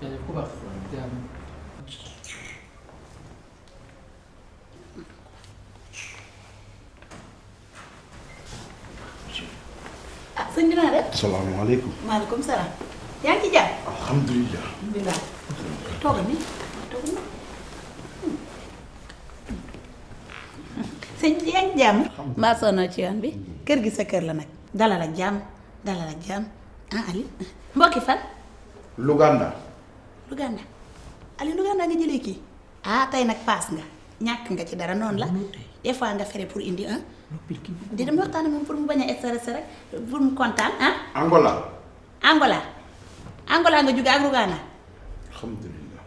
jaajëf ku baax jaam. ah sëñ bi naa def. salaamaaleykum. maaleykum salaam. yaa ngi ci jàmm. alhamdulilah. alhamdulilah. toogal ni toogal ni. sëñ bi yaa ngi jàmm. mbaa sonoo ci yoon bi. kër gi sa kër la nag. dalal ak jàmm dalal ak jàmm ah Ali mbokki fan. Luganda. Luganda Ali Luganda nga jëlee kii. ah tey nag paas nga ñàkk nga ci dara noonu la des fois nga fere pour indi un. di dem waxtaan moom pour mu bañ a stressé rek pour mu kontaan ah. Angola. Angola nga jóge ak Luganda. alhamdulilah.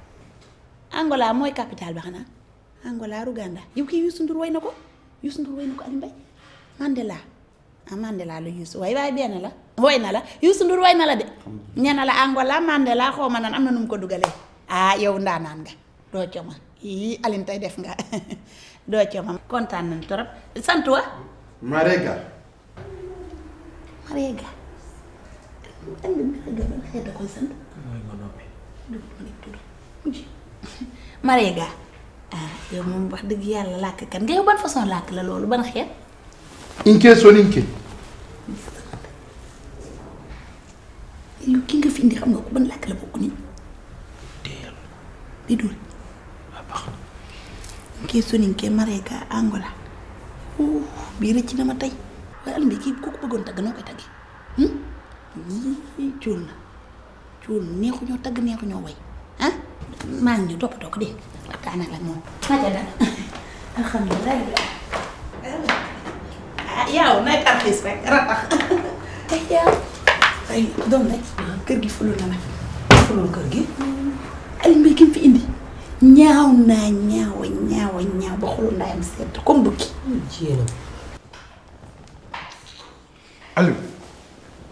Angola mooy capital ba xanaa Angola Luganda yow kii Youssou Ndour way na ko Youssou Ndour way na ko Ali Mbaye Mandela ah Mandela la Youssou way waaye benn la way na la Youssou Ndour way na la de ñena la Angola Mandela xaw ma nan am na nu mu ko dugalee ah yow ndaanaan nga doo coma yii Aline tey def nga doo coma kontaan nañ torop sant wa Marega. Marega xeet da koy sant mooy nga noppi. Marega ah yow moom wax dëgg yàlla làkk kan nga yow ban façon làkk la loolu ban xeet. Inke soninke. yow ki nga fi indi xam nga ko ban làkk la bokk nii. teel. di dul. waaw baax na. Inke soninke Marega Angola bii rëcc na ma tey waaye Alioune kii ku ko bëggoon tagg noo koy taggee cuul na neexuñoo tagg neexuñoo way ah maa ngi ñu toppatoo ko de waxtaan ak la moom. maa ca dara alhamdulilah. ah yow nay tarxiis rek ratax. ay yow ay doom rek kër gi fulul na nag fulul kër gi. Alioune Mbaye ki mu fi indi ñaaw naa ñaaw ba xolu ndayam sedd comme bukki. Aliou.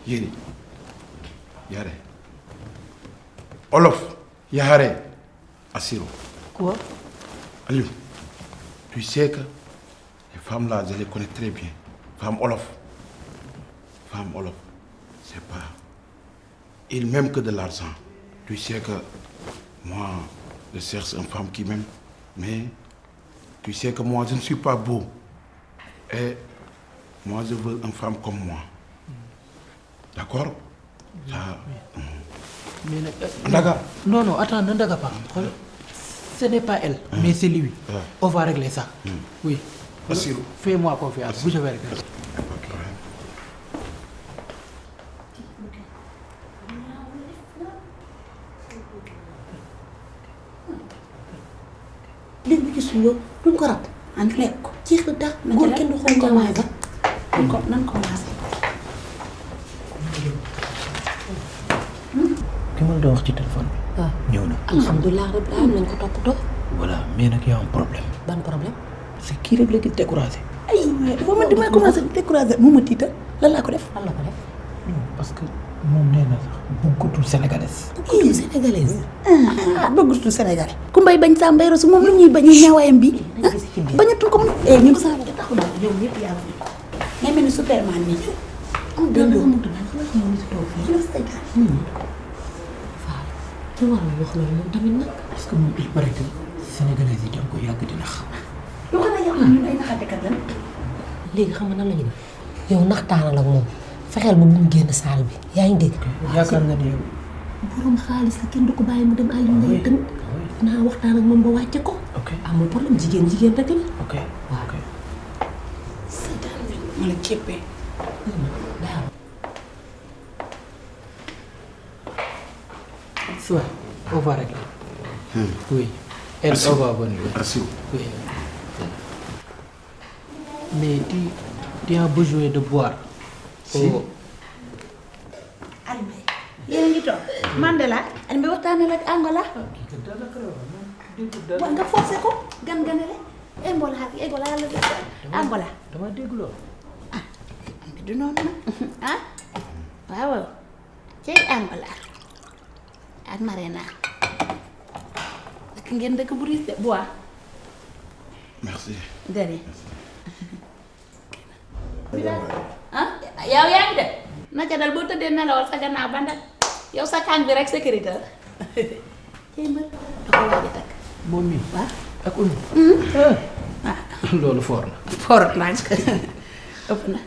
Yéni. Yare. Olof. Yahare. Assiro. Quoi? Aliou. Tu sais que les femmes là, je les connais très bien. Femmes Olof. Femmes Olof. C'est pas. Ils m'aiment que de l'argent. Tu sais que moi, je cherche une femme qui m'aime. Mais tu sais que moi, je ne suis pas beau. Et moi, je veux une femme comme moi. D'accord? Ça. mais nag. Ndaga. non attends ne Ndaga pas xool ce n'est pas elle. mais c'est lui. on va régler ça. oui. Assirou. fais-moi confiance bu je vais régler. léegi bu ci suñu duñ ko rat an lekk ko jeex na tax góor kenn du xool commencé nan commencé. ki ma la doon wax ci téléphone bi. waaw ñëw na. alhamdulilah rabbil alamin nañ ko toppatoo. voilà mais nag y a un problème. ban problème. c'est kii rek la gis découragé. ay dafa man damay commencé découragé mu ma tiital lan laa ko def. lan la ko def. non parce que moom nee na sax bëggatul sénégalaise. bëggatul sénégalaise. bëggatul Sénégal ku mbay bañ saa mbay rasu moom lu ñuy bañ ñaawaayam bi bañatul ko mun ñun saa taxu na ñoom ñëpp yàlla ngay mel ni Superman nii am dëndoo ñu war a wax loolu moom tamit nag. parce que moom il paraît que sénégalais yi dañ ko yàgg di nax. yoo xam ne yow ñun ay naxatekat lan léegi xam nga nan la ñuy def yow naxtaanal ak moom fexeel ba bu mu génn saal bi yaa ngi dégg. yaakaar nga ni yow. borom xaalis la kenn du ko bàyyi mu dem Aliou Mbaye tamit naa waxtaan ak moom ba wàcce ko. ok amul problème jigéen rek la. ok ok. seetaan bi ma la képpee daaw. soit on va régler. oui. elle on va venir. Assirou. oui. mais tu as besoin de boire. Si. Alioune Mbaye yéen a ngi toog Mandela Alioune Mbaye waxtaanal ak Angola wa nga forcé ko gan-ganale Angola la def Angola dama dégg loolu. ah du noonu nag ah waaw cey Angola ak Marena dëkk ngeen dëkk bu riis de bois Merci. dëri ah yow yaa ngi de na ca dal boo tëddee nelawal sa gannaaw ba ndak yow sa kàng bi rek sécurité cey mbër da ko waaj a takk moom mi waaw ak Oumy. loolu foor na. foorot naa ëpp na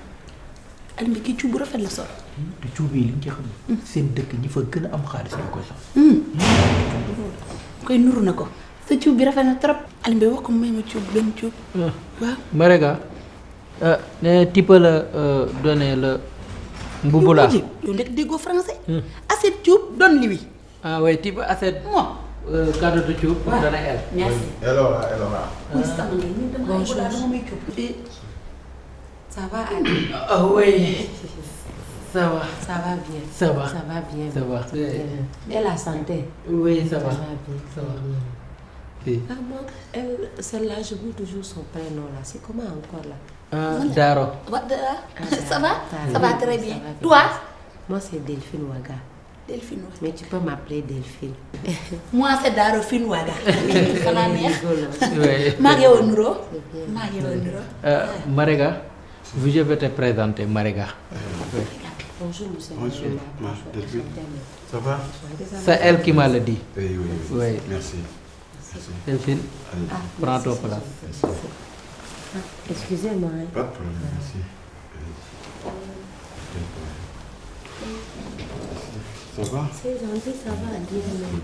Alioune bi kii cuub bu rafet la sol. te cuub yi li nga ci xam. seen dëkk ñi fa gën a am xaalis ñoo koy sax. koy nuru na ko sa cuub bi rafet na trop. Alioune bi wax ko may ma cuub benn cuub. waaw Marega ne type la donné la mbubu la. yow ndek déggoo français. assiette cuub donne lui. ah oui type assiette. moi. Cadeau de cuub pour donner elle. merci. hello là. bonjour. Ça va, Ali? ah oui. ça va. Ça va bien. Ça va. Ça va bien. Ça va. Et la santé? Oui, ça va. Ça va bien. Ça va. Oui. Ah bon, celle-là, je veux toujours son prénom là. C'est comment encore là? Daro. Ça va? Ça va très bien. Toi? Moi, c'est Delphine Waga. Delphine Waga. Mais tu peux m'appeler Delphine. Moi, c'est Daro Fine Waga. Xanaa neex. Oui. maa ngi woon nuroo. maa ngi woon nuroo. Marega, je vais te présenter Marega. Bonjour, monsieur. Bonjour. Delphine. Ça va? C'est elle qui m'a le dit. Oui. Oui. Merci. Delphine, prends ton place. Excusez-moi. Hein. Pas de problème, merci. Ça va? C'est gentil, ça va dire même.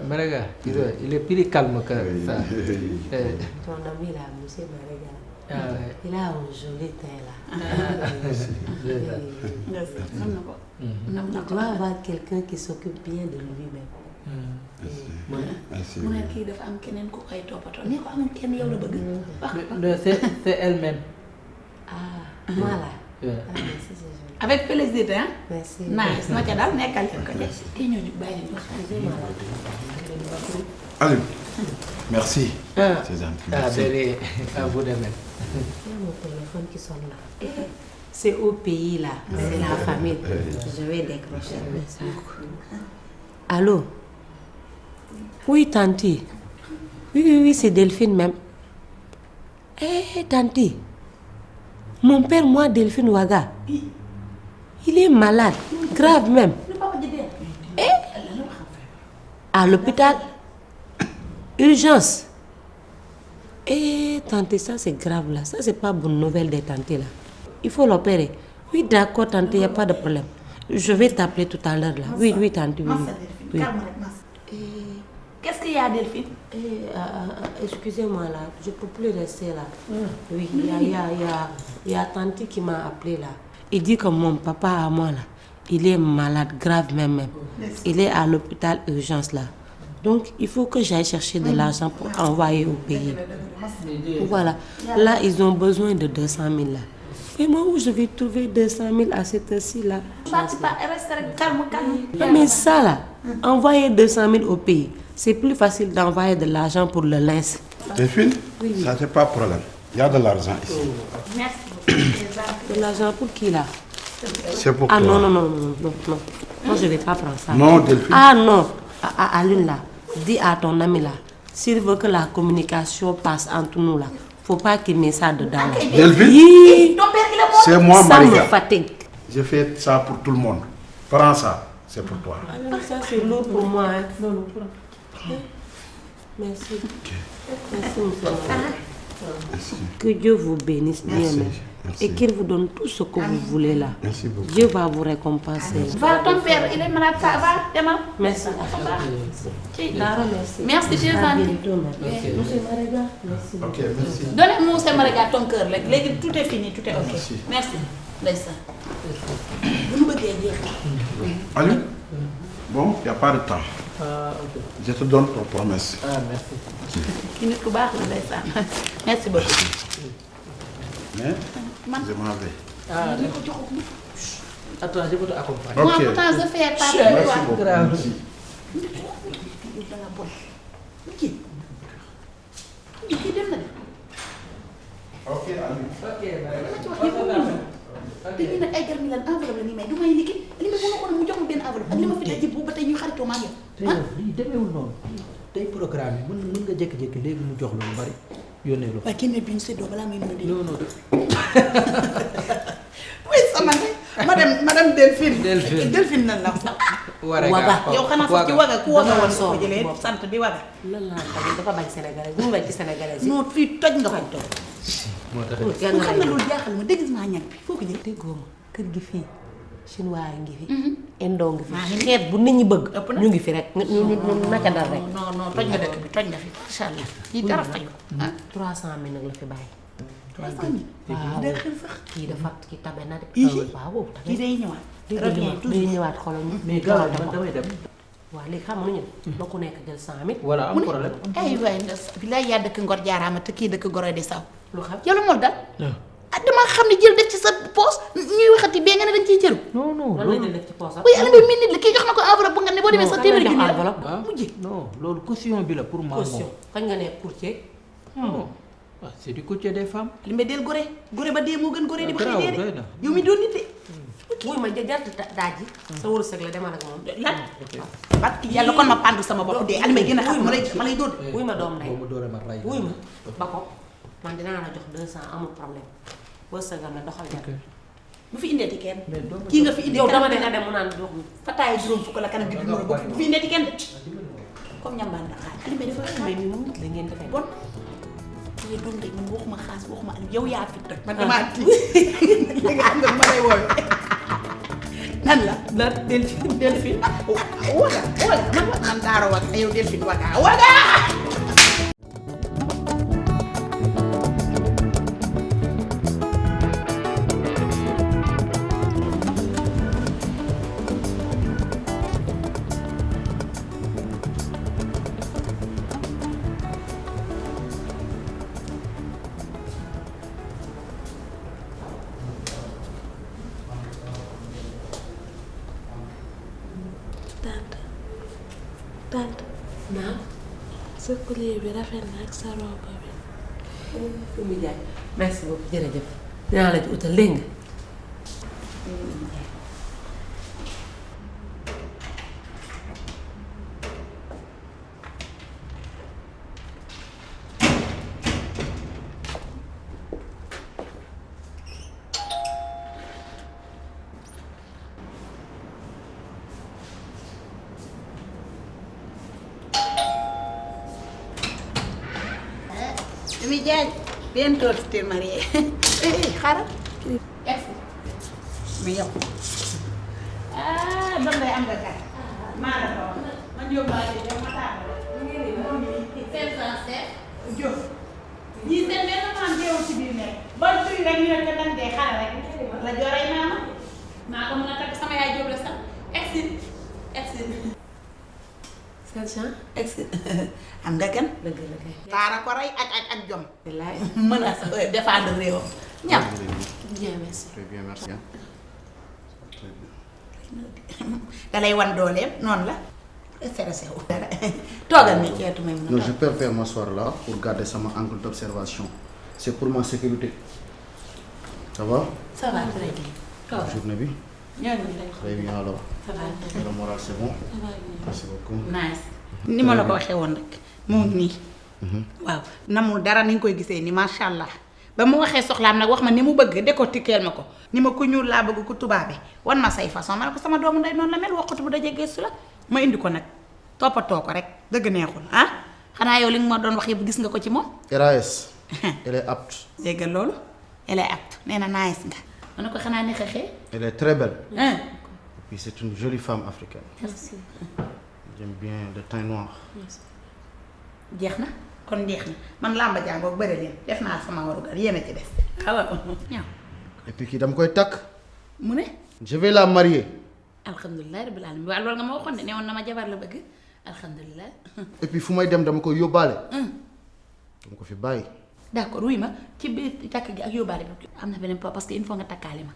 Marega, il est plus calme que ça. Ton ami là, monsieur Marega. Ah, ouais. Il a un joli teint là. Il doit avoir quelqu'un qui s'occupe bien de lui-même. Merci. mu ne kii dafa am keneen ku koy toppatoo nee ko amul kenn yow la bëgg. C'est elle-même. Ah, moi là. Ouais. Ah, merci, c'est joli. avec plaisir hein. Merci. nice ma ca daal nekkal leen ko ca. kii ñëw ñu bàyyi leen ko. Allez. Merci. Ah. C'est gentil. Ah, Merci. désolé. À vous de même. Il y a mon téléphone qui sonne là. C'est au pays là. C'est la famille. Je vais décrocher. Merci beaucoup. Allô? Oui, tanti. Oui, c'est Delphine même. Tanti. Mon père, moi, Delphine Waga. Il est malade. Grave même. À l'hôpital. Urgence. Tante, ça c'est grave là. Ça c'est pas bonne nouvelle des tantes là. Il faut l'opérer. Oui, d'accord, tante, il n'y a pas de problème. Je vais t'appeler tout à l'heure là. Oui, tante, oui. Oui. Qu'est-ce qu'il y a, Delphine? Excusez-moi là, je peux plus rester là. Oui, il y a tante qui m'a appelé là. Il dit que mon papa à moi là, il est malade, grave même. Il est à l'hôpital urgence là. Donc, il faut que j'aille chercher de l'argent pour envoyer au pays. Voilà. Là, ils ont besoin de 200 000 là. Et moi, où je vais trouver 200 000 à cette heure-ci là? Mais ça là, envoyer 200 000 au pays, c'est plus facile d'envoyer de l'argent pour le linge. Delphine, ça c'est pas problème. Il y a de l'argent ici. Merci. De l'argent pour qui là? C'est pour Ah toi. non. Moi, je vais pas prendre ça. Non, Delphine. Ah non. À l'une là, dis à ton ami là, s'il veut que la communication passe entre nous là, faut pas qu'il mette ça dedans là. Delphine, Hi, Ton père, il est mort. c'est moi, ça me Marika. fatigue. Je fais ça pour tout le monde. Prends ça, c'est pour toi. Ça c'est lourd pour moi. Hein. Merci. Merci, monsieur. Que Dieu vous bénisse bien. Merci, même. merci. Et qu'il vous donne tout ce que vous voulez là. Merci beaucoup. Dieu va vous récompenser. Va, ton père, il est malade, ça va, demal. Merci. Lara, merci. Merci, Dieu À va. bientôt, madame. Monsieur Marega, merci. Ok, merci. Donnez-moi ce Marega ton cœur, là. Tout est fini, tout est ok. Merci. Merci. Ndeysaan. Bu ñu bëggee jeex. Allez. Bon, il n'y a pas de temps. Ah, ok. Je te donne ton promesse. Ah, merci. Kii nit ku baax la ndeysaan. Merci beaucoup. Mais je m'en vais. Ah, attends, je peux t'accompagner. Moi, Ok. pourtant, je fais pas de Merci toi. beaucoup. Grave. Merci. Da nga bon. Kii dem na de. Ok, allez. Ok, te ñii nag ay gar mi lan enveloppe la nii may du may liggéey li ma mënoon ko mu jox ma benn enveloppe ak li ma fi daj bu ba tey ñu xaritoo maa ngi tey lii demeewul noonu tey programme yi mën nga jékki-jékki léegi mu jox la lu bari yónnee lu. waaye kenn bi ñu séddoo balaa may mën a dégg. non non. oui sama ne madame Delphine. Delphine Delphine nan la sax. waga yow xanaa sax ci waga ku waga woon soo ko jëlee sant bi waga. lan laa xam dafa bañ sénégalais bu mu bañ ci sénégalais yi. non fii toj nga ko toj. moo tax ku xam ne loolu jaaxal ma déguisement ñag bi foo ko jëlee. déggoo ma kër gi fii chinois yi ngi fi. indo ngi fi. xeet bu nit ñi bëgg. ñu ngi fi rek ñu naka dal rek. non non toj nga dëkk bi toj nga fi macha allah. lii dara faju. 300 000 nag la fi bàyyi. 300 000. waaw day xel sax. kii dafa kii tabe na de. Ii. waaw tabe. kii day ñëwaat. day revient ñëwaat toujours. day ñëwaat xoolal ñu. mais gaaw man damay dem. waaw léegi xam nga nu ñu def. ba ku nekk jël 100 000. voilà am problème. ay waay ndas bi lay yaa dëkk Ngor jaaraama te kii dëkk Goroy di saw. lu xam yàlla moo dal. ah damaa xam ne jël def ci sa poos ñuy waxati bee nga ne dañ ciy jëru. non non lan lañ def ci poosam. oui Aliou Mbaye nit la kii jox na ko enveloppe bu nga ne boo demee sa téeméeri junni la enveloppe. ah mujjee. non loolu caution bi la pour maa caution moom. kañ nga ne courtier. non ah c'est du côté des femmes. Aliou Mbaye del gore gore ba dee moo gën gore di ba xëy garaaw dee doy de na. yow mi doon nit de. wuy ma jarti daaj ji. sa wërsëg la demal ak moom. lan parce que yàlla kon ma pàndu sama bopp dee Aliou Mbaye gën a xam ma lay dóor. wuy ma doom ndey boo ma dooree ma ray. wuy ma ba ko man dinaa la jox 200 amul problème wërsëgam la doxal jar. bu fi indeeti kenn. mais doo ma kii nga fi indi yow dama kanam ne nga dem mu naan jox fataay juróom fukk la kanam bi bi mën a bokk bu fi indeeti kenn de comme ñambaan na xaar Aliou Mbaye dafa mais mi moom la ngeen defee. bon yow doom de man waxuma xaas waxuma Aliou yow yaa fi toj man damaa tiit li nga xam nga ma lay woowe nan la la Delphine Delphine waga man daaro waga yow Delphine waga Tante naam. sa collier bi rafet na ak sa robe bi. Oumy Ndiaye merci beaucoup jërëjëf dinaa la ci utal dégg nga. Oumy Diagne bientôt tu t'es marié xaaral mais yow doom day am nga kat maa la ko wax man yow maa ngi yow ma Diop ñii seen benn maam deewul ci biir nekk ba tuy rek ñu ne ko dan dee xale rek la joree maama maa ko mën a takk sama yaay Diop la sax exil Sergent. am nga gan dëgg la kay. taara ko rey ak jom wallaay. mën a défendre réewam ñam bien merci. Très bien, merci. da lay wan dooleem noonu la stressé wu dara toogal ni ceetu may mën Non, a je toog préfère m'asseoir là pour garder sama angle d'observation. C'est pour ma sécurité. Ça va? ça va très bien toogal Journée bi? ñoo ngi rek Très bien alors. ça va Le moral c'est bon? Merci beaucoup. nice ni ma la ko waxee woon rek moom nii waaw namul dara ni nga koy gisee ni macha allah ba mu waxee soxlaam nag wax ma ni mu bëgg décortiquer ma ko ni ma ku ñuul laa bëgg ku tubaabe wan ma say façon ma ne ko sama doomu ndey noonu la mel waxatu bu dajee gëstu la ma indi ko nag toppatoo ko rek dëgg neexul ah xanaa yow li nga ma doon wax yëpp gis nga ko ci moom RAS. Elle est apte. déggal loolu elle est apte nee na nice nga ma ne ko xanaa ni xeexee Elle est très belle. ah Et puis c'est une jolie femme africaine. Merci. J'aime bien le teint noir. jeex na kon jeex na man làmba jàngoo bëri leen def naa sama warugar yéen a ci des waaw ñaaw Et puis kii dama koy takk. mu ne Je vais la marier. alhamdulilah rabbil alamin waaw loolu nga ma waxoon de ne woon na ma jabar la bëgg alhamdulilah Et puis fu may dem dama koy yóbbaale. dama ko fi bàyyi. d'accord wuy ma ci biir takk gi ak yóbbaale bi am na beneen po parce que il faut nga takkaale ma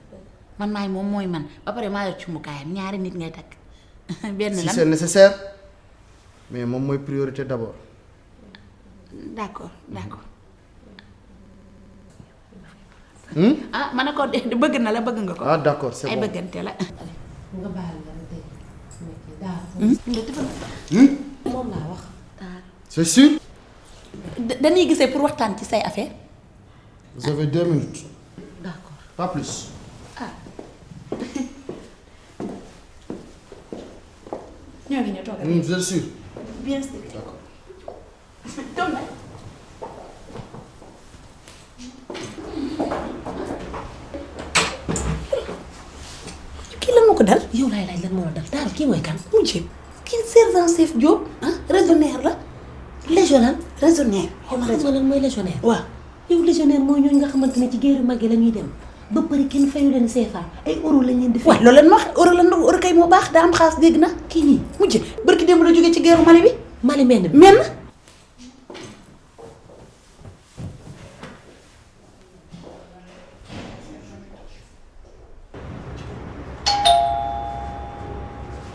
man maay moom mooy man ba pare maa yor cumbukaayam ñaari nit ngay takk benn Si lan c'est nécessaire. Mais moom mooy priorité d'abord. d'accord d'accord Hmm? ah ma ne ko de bëgg na la bëgg nga ko Ah d'accord, c'est ay bon. bëggante la nga baal la rek dégg nga nga defal moom laa wax. C'est sûr? dañuy gisee pour waxtaan ci say affaire Vous avez 2 minutes. d'accord. Pas plus. ñoo ngi ñëw toogal. Vous êtes sûr? Bien sûr. D'accord. Toog na. kii lan moo ko dal. yow laay laaj lan moo la dal Daara kii mooy kan. mu jëm kii sergent chef Diop ah raisonnaire la. légionnaire. raisonnaire. yow xam nga lan mooy légionnaire. waaw. yow légionnaire mooy ñooñu nga xamante ne ci géeru mag yi la ñuy dem ba pare kenn fayu leen CFA ay euro lañ leen di fay. waaw loolu leen ma wax euro kay moo baax daa am xaas dégg na. kii nii mujj barki démb la jógee ci geeru Mali bi. Mali mel na. mel na.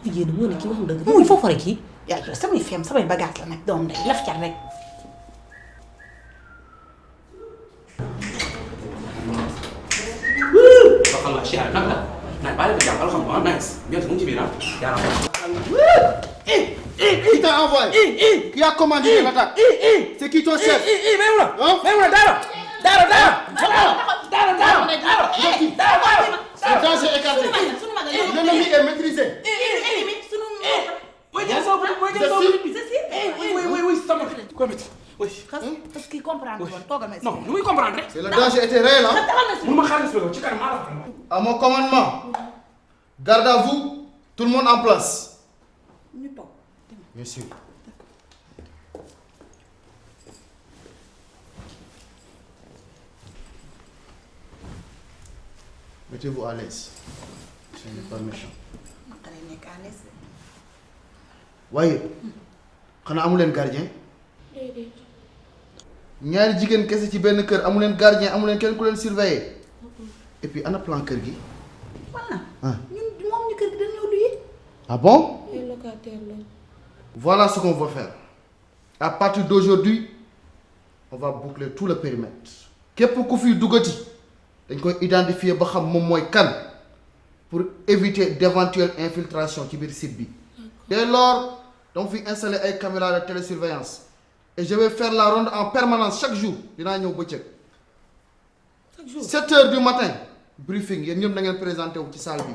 jigéen moo ne kii waxul dëgg. muy foofu rek kii. yàlla samay feem samay bagage la nag doom day laf cat rek. waxal la Cheikh nag la naaj bàyyi la jàppal xam nga nice bien mu ngi ci biir ah yaa Qui t'a envoyé? Qui a commandé l'attaque? C'est qui ton chef? Le danger est écarté. L'ennemi est maîtrisé. parce que comprendre woon toogal ma. non nu muy comprendre rek. C'est le danger était réel, hein? mun ma xaalis ci kanam maa la wax. À mon commandement, garde à vous, tout le monde en place. ñu toog. Bien sûr. Mettez-vous à l'aise. Ce n'est pas méchant. naqare nekk à l'aise. waaye xanaa amu leen gardien ñaari jigéen kese ci benn kër amu leen gardien amu leen kenn ku leen surveiller et puis ana plan kër gi. voilà. ah ñun moom ñu kër gi dañu ñëw luye. ah bon. ay locataire lañ. Voilà ce qu'on va faire. À partir d'aujourd'hui, on va boucler tout le périmètre. képp ku fi duggati dañ koy identifier ba xam moom mooy kan pour éviter d'éventuelles infiltrations ci biir site bi. Dès lors donc fi installer ay caméras de télésurveillance et je vais faire la ronde en permanence chaque jour dinaa ñëw bëccëg. chaque jour 7 heures du matin briefing yéen ñëpp na ngeen présenté wu ci salle bi.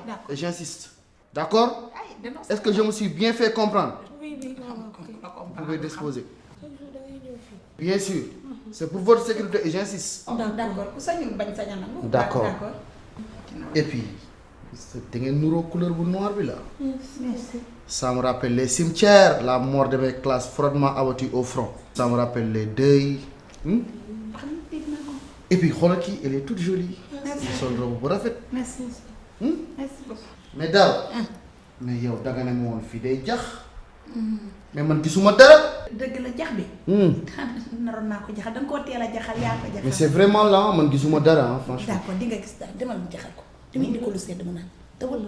D'accord. Et j'insiste. D'accord? Est-ce que je me suis bien fait comprendre? oui oui Vous pouvez disposer. chaque jour da ngay ñëw fii. Bien sûr. C'est pour votre sécurité et j'insiste. d'accord ku sañul bañ saña nangu. D'accord. Et puis, da ngeen nuroo couleur bu noir bi là. merci. Ça me rappelle les cimetières, la mort de mes classes froidement abattue au front. Ça me rappelle les deuils. Et puis xoolal kii elle est toute jolie. merci sol robe bu rafet. merci. merci beaucoup. Mais daaw. mais yow danga ne ma woon fii day jax. mais man gisuma dara. dëgg la jax bi. naroon naa ko jaxal da nga koo teel a jaxal yaa ko jaxal. Mais c'est vraiment là man gisuma dara hein, franchement. d'accord di nga gis daal demal mu jaxal ko. dama indi ko lu sedd mu naan dawal.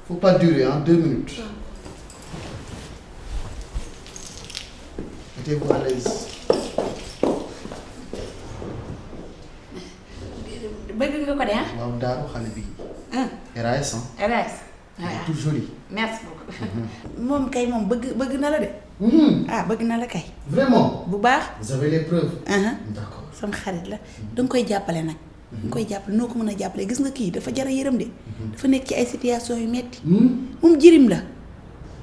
Faut pas durer hein, 2 minutes. Mettez-vous à l'aise. bëgg nga ko de ah. waaw daaru xale bi. RAS hein. RAS. Elle est toute jolie. merci beaucoup. moom kay moom bëgg na la de. ah bëgg na la kay. Vraiment. bu baax. Vous avez les preuves. D'accord sama xarit la danga koy jàppale nag. danga koy jàppale noo ko mën a jàppale gis nga kii dafa jar a yërëm de. dafa nekk ci ay situation yu metti moom jirim la.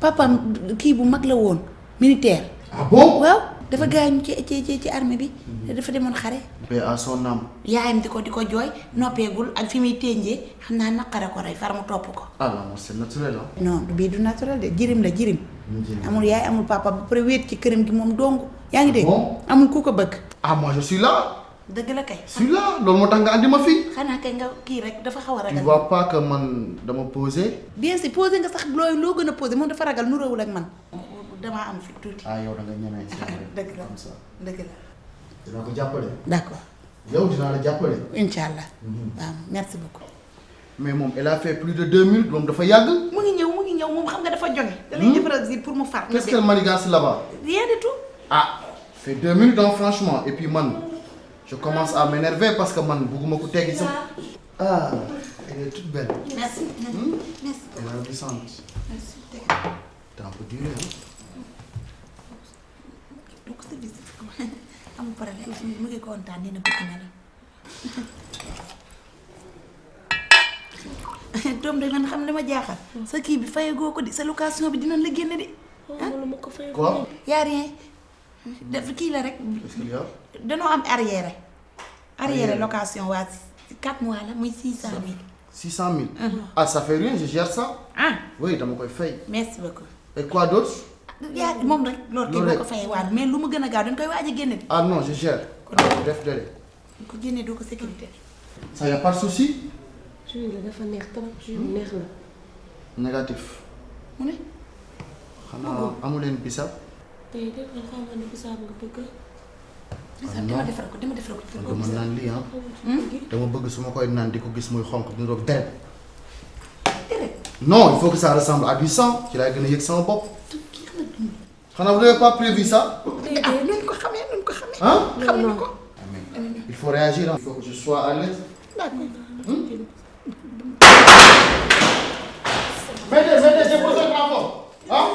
papaam kii bu mag la woon militaire. Ah bon? waaw dafa gaañu ci armée bi. dafa demoon xare. Paix à son âme. yaayam di ko jooy noppeegul ak fi muy ténjee xam naa naqare ko rey far mu topp ko. Ah non c'est naturel hein. non bii du naturel de jirim la jirim. Jirim. amul yaay amul papa ba pare wéet ci këram gi moom dong. yaa ngi dégg bon? amul ku ko bëgg. Ah moi je suis là. dëgg la kay. Je suis là loolu moo tax nga andi ma fii. xanaa kay nga kii rek dafa xaw a Tu ragal. vois pas que man dama posé. bien sûr posé nga sax loo gën a posé moom dafa ragal nuróowul ak man. damaa am fi tuuti. Ah yow da nga ñemee c'est vrai. dëgg la Comme ça. dëgg la. Dinaa ko jàppale. d'accord yow dinaa la jàppale. incha allah. waaw merci beaucoup. Mais moom elle a fait plus de 2 minutes moom dafa yàgg. mu ngi ñëw moom xam nga dafa jonge. da lay defaral zir pour mu far. Qu'est-ce qu'elle manigance là-bas? rien du tout. Ah, fait 2 minutes hein, franchement et puis man je commence à m'énerver parce que man bugguma ko teggi sa. Ah, elle est toute belle. merci. merci Elle est ravissante. merci. Temps peut durer hein. donc sa visite amul problème mu ngi kontaan nee na bëgg na la. doom de man xam li ma jaaxal. sa kii bi fayagoo ko di sa location bi dinañ la génne de. Quoi? y a rien def kii la rek. Qu'est-ce qu'il y a? danoo am arrière. arrière Arrière. location waa 4 mois la muy 600 000. 600 000. Ah, ça fait rien, je gère ça. ah Oui, dama koy fay. merci beaucoup. Et quoi d'autre? yaa moom rek loolu kay Loolu boo rek. ko fayee waat mais lu mu gën a gaaw dañ koy waaj a génne de. Ah non, je gère. Def délai. dañ ko génne doo ko sécurité. Ça y a pas de souci? jus la dafa neex trop jus neex la. Négatif. mu ne. xanaa amu leen bisab? tey de man xaw ma ne bisaab nga bëgg. bisab dama defar ko dama defar ko. dama naan lii ah. dama bëgg su ma koy naan di ko gis muy xonq di roog deret. Non, il faut que ça ressemble à du sang. Ci laay gën a yëg sama bopp. xanaa vous n'avez pas prévu ça? ah nun ko xamee nun ko xamee. Hein? xam nañu ko. Il faut réagir. Il faut que je sois à l'aise. Mettez, j'ai posé le rapport. Hein?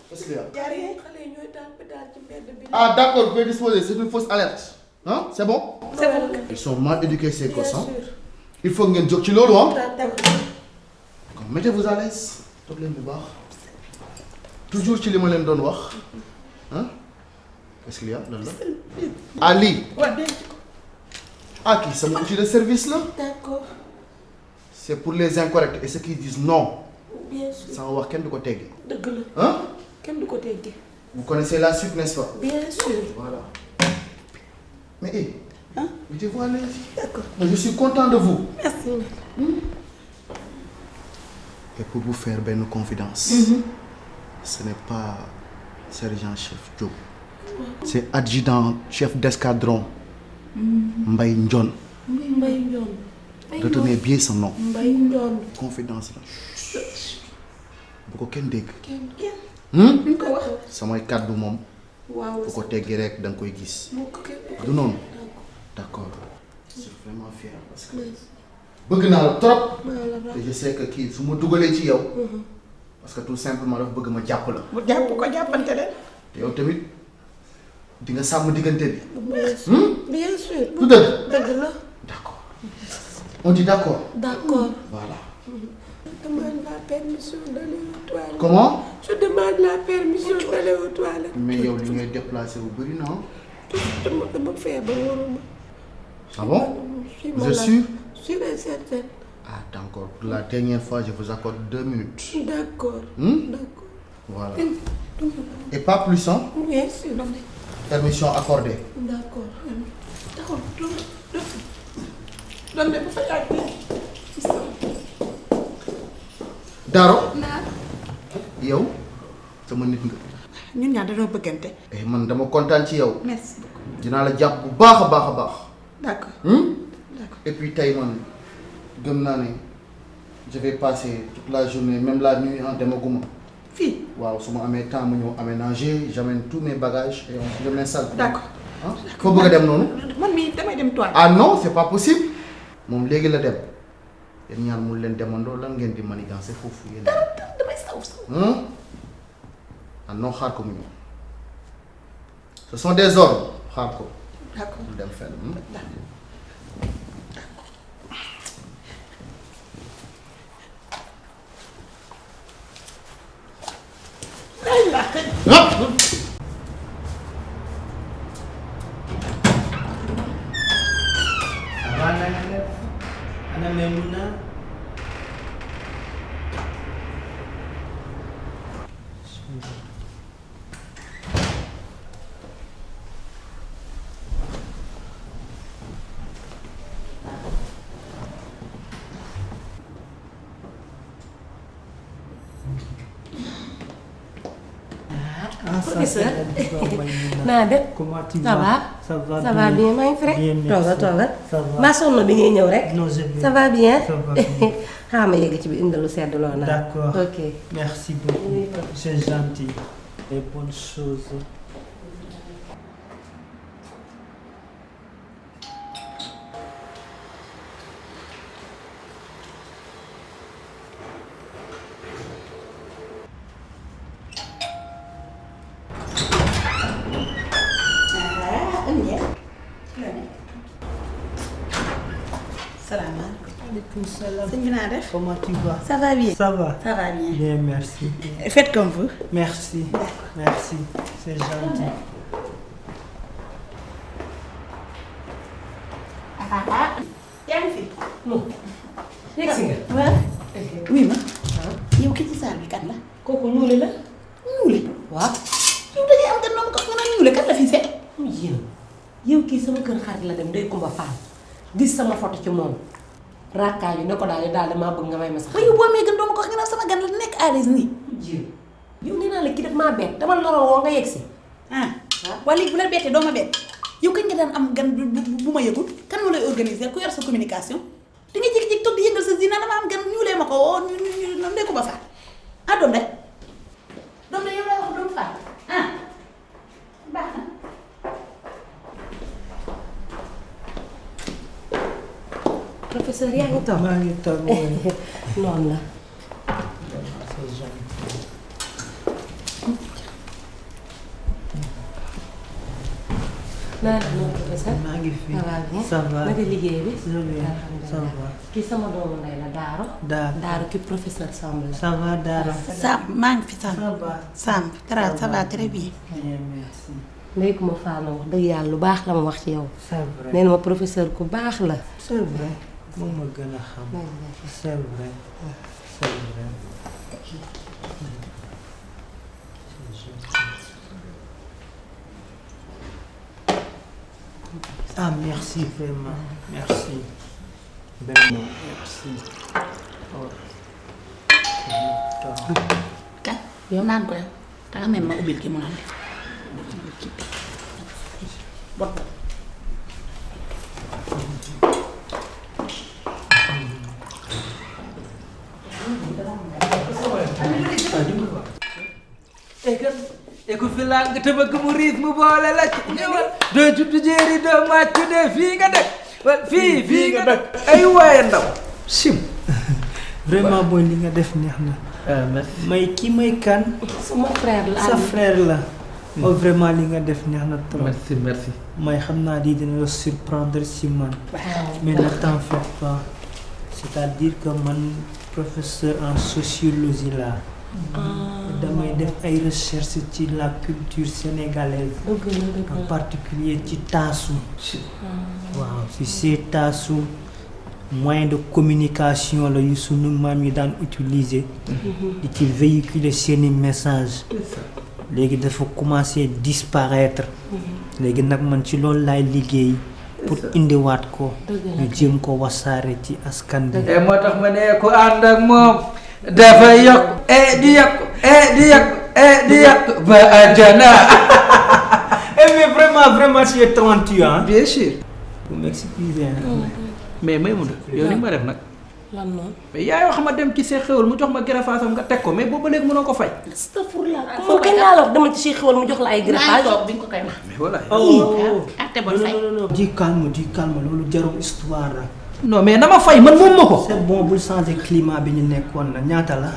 Qu'est-ce qu'il y a? xale yi ñooy daal pédale ci mbedd bi. Ah d'accord, vous pouvez disposer. C'est une fausse alerte. Hein? C'est bon? c'est bon. Ils sont mal éduqués ces gosses. bien Hein? sûr. Il faut ngeen jóg ci loolu hein? d'accord. Mettez-vous à l'aise. toog leen bu baax. toujours ci li ma leen doon wax. Hein? Qu'est-ce qu'il y a lan la? Ali. waaw denc ko. Ah kii sama outil de service là. d'accord. C'est pour les incorrects et ceux qui disent non. bien sûr. sama wax kenn du ko teggi. dëgg la. Hein? kenn du ko teggi. Vous connaissez la suite, n'est-ce pas? bien sûr. Voilà. Mais hé, Hein? mettez-vous à l'aise. d'accord Mais je suis content de vous. merci. Et pour vous faire une confidence, ce n'est pas sergent-chef Diop. C'est adjudant-chef d'escadron Mbaye Ndione. Mbaye Ndione. Retenez bien son nom. Mbaye Ndione. Confidence la. Bu ko kenn dégg. ñu ko wax. Samay kàddu moom waaw. bu ko teggee rek da nga koy gis. moo ko képp. Du noonu. D'accord. Je suis vraiment fier parce que bëgg naa la trop. te je sais que kii su ma dugalee ci yow. parce que tout simplement dafa bëgg ma jàpp la. bu jàpp ko jàppante leen. te yow tamit di nga sàmm diggante bi. bien sûr. du dëgg. dëgg la. D'accord. On dit d'accord. d'accord. Voilà. Je demande la permission d'aller aux toilettes. Comment? Je demande la permission d'aller aux toilettes. mais yow li ngay déplacé wu bëri na. dama feebar waruma. Ah bon? Je suis Vous êtes malade. sûr? Sûre et certaine. Ah d'accord. Pour la dernière fois, je vous accorde 2 minutes. D'accord. Hmm? D'accord. Voilà. Et pas plus, hein? Bien sûr. Permission accordée. D'accord. taxul doom de bu fa yàgg. Daro. naa yow sama nit nga. ñun ñaar dañoo bëggante. Eh man dama kontaan ci yow. merci beaucoup. dinaa la jàpp bu baax a baax a baax. d'accord. D'accord. Et puis tey man gëm naa ne je vais passer toute la journée même la nuit en demaguma. fii. waaw su ma amee temps mu ñëw aménager j'amène tous mes bagages et je m'installe. d'accord. ah foo bëgg a dem noonu. man mii damay dem toile. Ah non c'est pas possible. moom léegi la dem. yéen ñaar mu leen demandoo lan ngeen di manigancer foofu yéen. damay saw. ah non xaar ko mu ñëw. ce sont des ordres xaar ko. d'accord. mu dem fenn. Ana Maimouna. Professeur. Maimouna. naa def. Comment tu ça va. ça va bien maa ngi fi rek. Bien, merci. toogal toogal. Ça va. maa sonn bi ngay ñëw rek. Non, je vais. ça va bien. Ça va bien. xaaral ma yegg ci bi indi lu sedd loo naa. D'accord. ok. Merci beaucoup. C'est gentil. Et bonne chose. salaamaaleykum. Maaleykum salam. sëñ bi naa def. Comment tu vas? Ça va bien. Ça va. Ça va bien. Bien, merci. Faites comme vous. Merci. Merci. C'est gentil. yaa ngi fi. yegg si nga. waaw. oui ma. yow ki ci saal bi kan la. kooku ñuule la. ñuule. waaw. yow da ngay am gan noonu ko nga naan ñuule kan la fi seet. yow kii sama kër xarit la dem day Kumba Faal gis sama photo ci moom raakaay yu ne ko daal damaa bëgg nga may ma sax. ba yow boo amee gan doo ma ko wax nga naan sama gan la nekk à l'aise nii. yow nee naa la kii daf maa bett dama loroon woo nga yegg si. waa léegi bu la bettee doo ma bett yow kañ nga daan am gan bu ma yëgul kan moo lay organiser ku yor sa communication di nga jékki-jékki toog di yëngal sa zina dama am gan ñuulee ma ko woo ñu ndey ko ba faat doom de yow lay wax doom faat baax na. professeur yaa ngi toog. maa ngi toog noonu la. C'est gentil. naa def noonu professeur. maa ngi fi. ça va bien. Ça va. naka liggéey bi. Ça va. kii sama doomu ndey la Daaro. Daaro ki professeur Samb la. Ça va Dara. Sam maa ngi fi Sam. Ça va. Sam ça va très bien. Bien, merci. léegi ma faana wax dëgg yàlla lu baax la ma wax ci yow. C'est vrai. nee na ma professeur ku baax la. C'est vrai. moom ma gën a xam. C'est vrai. C'est vrai. Ah, merci vraiment. Merci. Vraiment, merci. kan yow naan ko yow danga mel ma ubbil ki mu naan def bot ku fi laal nga tëbëgg mu riis mu boole la ci ñëwal doo juddu jéeri doo màccu de fii nga dëkk fii nga dëkk ay waaye ndaw sim Vraiment boy li nga def neex na. merci. may kii may kan. sama frère la. sa frère la. oh vraiment li nga def neex na trop. merci merci. may xam naa di dina la surprendre si man. mais ne t'en fais pas. c'est-à-dire que man professeur en sociologie là. damay def ay recherche ci la culture sénégalaise. en particulier ci taasu. waaw si c'est taasu. moyen de communication la yu sunu maam yi daan utiliser. di ci véhiculer seeni message léegi dafa commencer disparaître. léegi nag man ci loolu laay liggéey pour indiwaat ko. ñu jéem ko wasaare ci askan bi. moo tax ma ne ku ànd ak moom dafa yokk di yokk ba àjjana. mais vraiment tu es talentueux hein. bien sûr. vous m'excusez. mais may mun yow li ma def nag. lan noonu. mais yaa yoo xam ma dem ci see xewal mu jox ma greffage nga teg ko mais boobu ba léegi mënoo ko fay. astafurlah. foo kañ laa la wax dama ci si xewal mu jox la ay greffage. bi nga ko koy wax. mais voilà. ate bon fay. non di calme loolu jarul histoire la. non mais na ma fay man moom ma ko. c'est bon bul changer climat bi ñu nekkoon na ñaata la.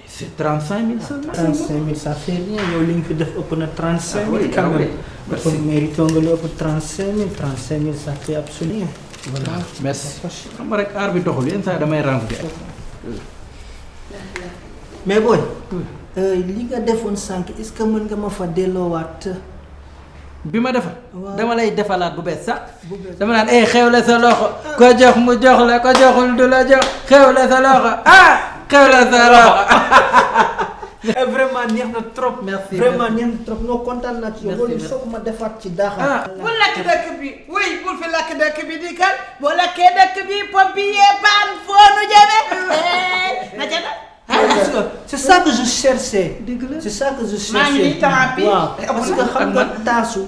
c'est 35 000 seulement. 35 000 ça fait rien yow li nga fi def ëpp na 35 000 oui, quand même. merci. mérite nga lu ëpp 35 000 ça fait absolument. voilà merci. xam nga rek aar bi doxul yenn saa damay rencontré. mais booy. li nga defoon sànq est-ce que mën nga ma fa delloowaat. bi ma defal. waaw dama lay defalaat bu bees sax. bu bees. dama naan xewle sa loxo. ko jox mu jox la ko joxul du la jox xewle sa loxo xewle sa loxo. vraiment neex na trop. merci vraiment neex na trop noo kontaan naa ci yow. merci loolu foog ma defaat ci daaxal. bul lakk dëkk bi oui bul fi lakk dëkk bi di kal boo lakkee dëkk bi pompier paan foo nu jëme na ca nag c'est ça que je cherchais. dëgg la c'est ça que je cherchais. maa ngi nii temps bi waaw parce que xam nga man. taasu.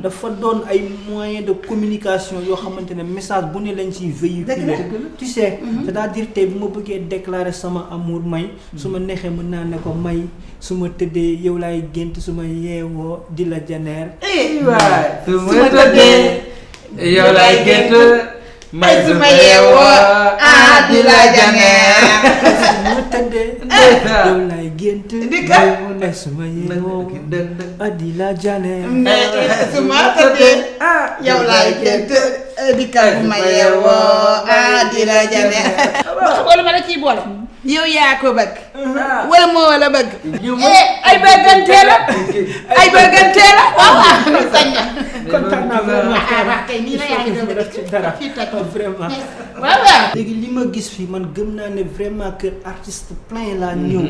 dafa doon ay moyens de communication yoo xamante ne message bu ne lañ ciy véhiculer. tu sais. c'est-à-dire tey bu ma bëggee déclarer sama amour may. su ma neexee mën naa ne ko may su ma tëddee yow laay gént su ma yeewoo di la janeer. waay su ma tëddee yow laay gént may su ma yeewoo di la janeer. su ma tëddee yow lay gént Dikkal. may su ma yeewoo di la janeer su ma tëddee yow laay gént dikkal bu ma yeewoo di la janeer. xam nga lu ma la ciy boole. yow yaa ko bëgg. wala moo la bëgg. ay bëggantee la. ay bëggantee la. waaw waaw sañ na. kontaan naa vraiment kay nii la yaa ngi doon def ci dara fii toj vraiment waaw waaw. léegi li ma gis fii man gëm naa ne vraiment que artiste plein laa ñëw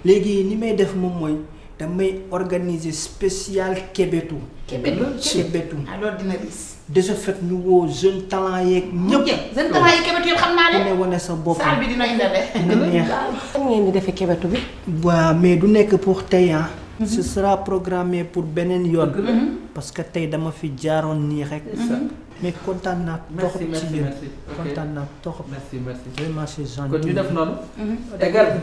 léegi ni may def moom mooy damay organiser spécial Kébetou Kébetou ah loolu dina gis. de ce fait ñu woo jeune talent yeeg ñëpp seen talent yi Kébetou yëpp xam naa ku ne. ne wane sa bopp saal bi dina indale. dina neex fan ngeen di defee Kébetou bi. waaw mais du nekk pour tey ah ce sera programmé pour beneen yoon parce que tey dama fi jaaroon nii rek mais kontaan naa toxop ci yéen kontaan naa toxop merci vraiment c'est gentil kon ñu def noonu. égal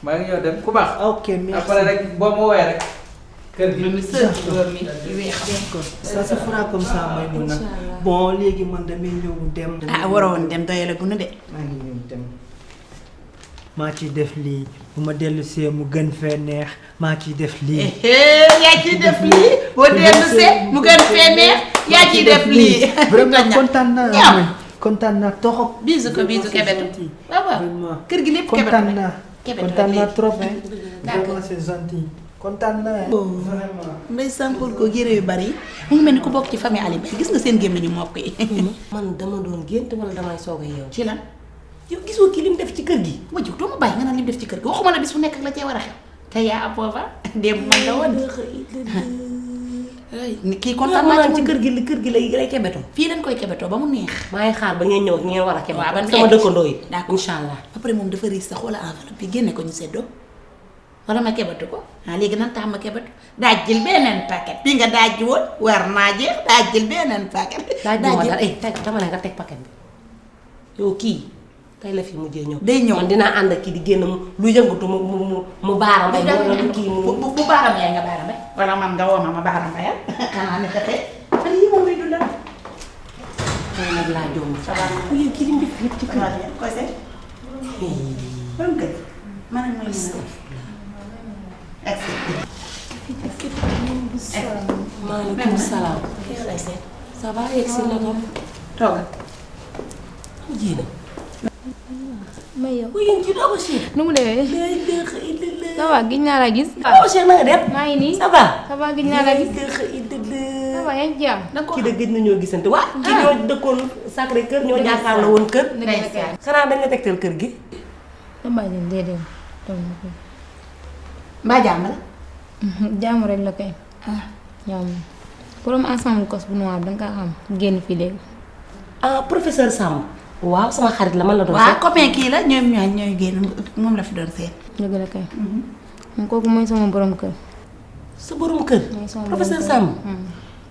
maa ngi ñëw dem ku baax. ok merci après rek boo ma woowee rek. kër gi ça se fera comme ça may mun na bon léegi man damay ñëw dem ah waroon dem doyale gunu de. maa ngi ñëw dem maa ciy def lii bu ma dellu see mu gën fee neex maa ciy def lii yaa ciy def lii boo dellu see mu gën fee neex yaa ciy def lii. vraiment kontaan naa kontaan naa toxop bisu ko bisu Kébetou. waaw waaw vraiment kër gi lépp kontaan Kébetou naa Kébetou kontaan naa léegi. trop hein D'accord. vraiment c'est gentil kontaan naa vraiment ndeysaan xool ko géré yu bari mu ngi mel ni ku bokk ci famille Ali Mbaye gis nga seen gémmiñ ñu mokk yi. man dama doon gént wala damay soog a yeewu. ci lan yow gisoo kii li mu def ci kër gi. ma jóg doo ma bàyyi nga naan lim def ci kër gi waxuma la bis bu nekk ak la cee war a xew te yaa ab booba démb man la woon. kii kontaan naa ci ci kër kër gi lay Kébetou. fii lañ koy Kébetou ba mu neex. maa ngi xaar ba ngeen ñëw ak ngeen war a Kébetou. waaw ba sama dëkkandoo yi. d'accord incha allah. après moom dafa riis sa xoola enveloppe bi génne ko ñu seddoo wala ma Kébetou ko ah léegi nan tax ma Kébetou daajjil beneen paquet bi nga daajji woon war naa jeex daajjil beneen paquet. daaj ma dara teg dama ne nga teg paquet bi yow kii tey la fi mujjee ñëw. day ñëw man dinaa ànd ak kii di génn lu yëngatu mu baara mbay mu kii mu. bu baaram yaay nga baaram bay wala man nga woo ma baaram bayal xanaa ne taxee fan yii moom muy dundal. xëy na laa joom. ça va ku yëg kii li mu def yëpp ci kër gi. koy seet borom kër man ak mooy maaleykum salaam. ça va yegg si na ko. toogal ji na. may yow ku yéen ci doo ko Cheikh. nu mu demee ça va gis naa la gis. doo ko Cheikh na nga def. maa ngi nii ça va. ça va gis naa la gis. ça va yaa ngi jàmm. kii de gëj nañoo gisante waa kii ñoo dëkkoon Sacré Cœur ñoo jàkkaarloo woon kër. xanaa dañ la tegtal kër gi. dama leen déedéet toog na ko. mbaa jàmm la jàmm rek la kay. jàmm borom ensemble cos bu noir danga kaa xam génn fii léegi. ah professeur Samb. waaw sama xarit la man la doon waaw seet. copain kii la ñoom ñooy génn moom la fi doon seet. dëgg la kay. moom kooku mooy sama borom kër. sa borom kër. mooy sama borom professeur kër. Samb.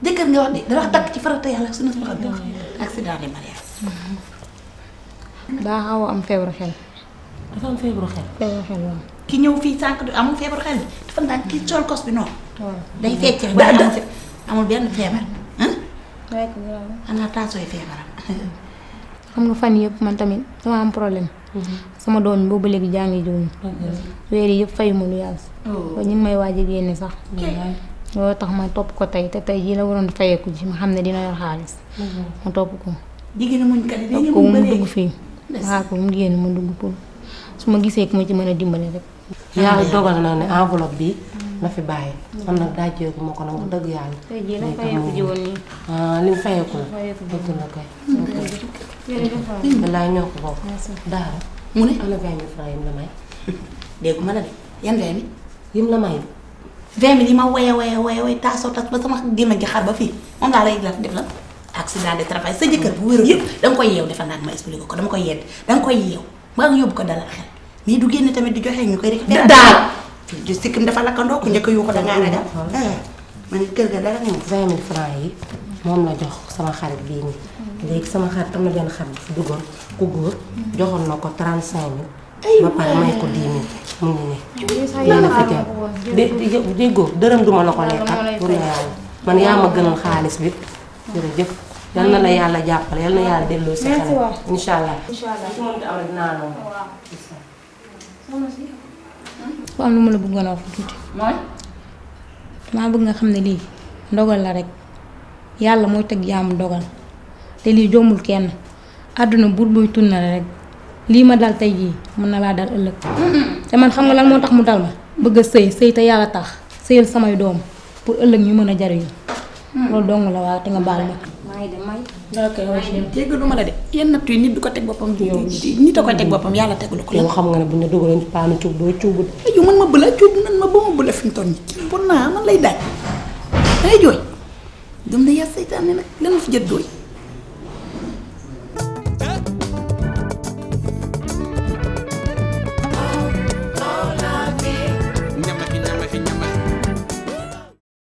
jëkkër nga wax de da wax takk ci farata yàlla suñu wax accident de mariage. daa xaw a am feebaru xel. dafa am feebaru xel. feebaru xel waaw. ki ñëw fii sànq du amul feebaru xel dafa naan ki sol kos bi noonu. waaw day fecc amul benn feebar. waaye ko grave. xanaa taasooy feebaram. xam nga fan yëpp man tamit dama am problème. sama doom yi boobu léegi jàngi jiwuñu. weer yi yëpp fayuma lu yàlla. ba ñu ngi may waaj a génne sax. loolu tax ma topp ko tey te tey jii la waroon fayeeku ji ma xam ne dina yor xaalis. ma topp ko. jigéen muñ kat yi topp ko mu dugg fii. waxaa ko mu génn mu dugg pour su ma gisee ku ma ci mën a dimbale rek. yàlla dogal na ne enveloppe bi na fi bàyyi. man nag daa jéegu ma ko nag wax dëgg yàlla. tey jii la fayeeku ji woon nii. ah li mu fayeeku la. dëgg la kay. wallaay ñoo ko bokk. daara mu ne ana 20 000 francs yim la may. déggu ma la de yan 20 000. yim la may. 20 000 yi ma woye taasoo tas ba sama gémmiñ gi xar ba fii moom laa lay def la accident de travail sa jëkkër bu wér yëpp danga koy yeew defal naa ma expliqué ko dama koy yedd danga koy yeew ba nga yóbbu ko dalal xel mais du génn tamit di joxe ñu koy rek daal di sikkim dafa lakkandoo ko njëkk yu ko dangaa ragal ma ne kër ga dara ñëw 20 000 francs yi moom la jox sama xarit bii nii léegi sama xarit am na benn xarit bu fi duggoon ku góor joxoon na ko 35 000 ba pare may ko 10 000 mu ngi ne lii la fi teew déggoo dërëm duma la ko lekkat pour la yàlla man yaa ma gënal xaalis bi jërëjëf yal na la yàlla jàppale yal na yàlla delloo si Merci xel waay. incha allah. incha allah su mënti am rek dinaa la woo. ku am lu ma la bëggoon a wax tuuti. mooy. damaa bëgg nga xam ne lii ndogal la rek yàlla mooy teg jaamu dogal te lii jombul kenn àdduna buur buy tun na rek lii ma dal tey jii mën na laa dal ëllëg. te man xam nga lan moo tax mu dal ma bëgg a sëy te yàlla tax sëyal samay doom pour ëllëg ñu mën a jariñu. loolu dong la waaw te nga baal ma. maa ngi dem maa ngi. jéggalu ma la de yenn natt yi nit du ko teg boppam. nit a koy teg boppam yàlla tegulu ko la. yow xam nga ne bu ñu la dugaloon ci paanu cuub doo cuubut. yow man ma bëla cuub nan ma ba ma bëla fi mu toll nii kii bon naa man lay daaj dangay jooy. gëm na yaa seytaane nag lan ma fi jot jooy.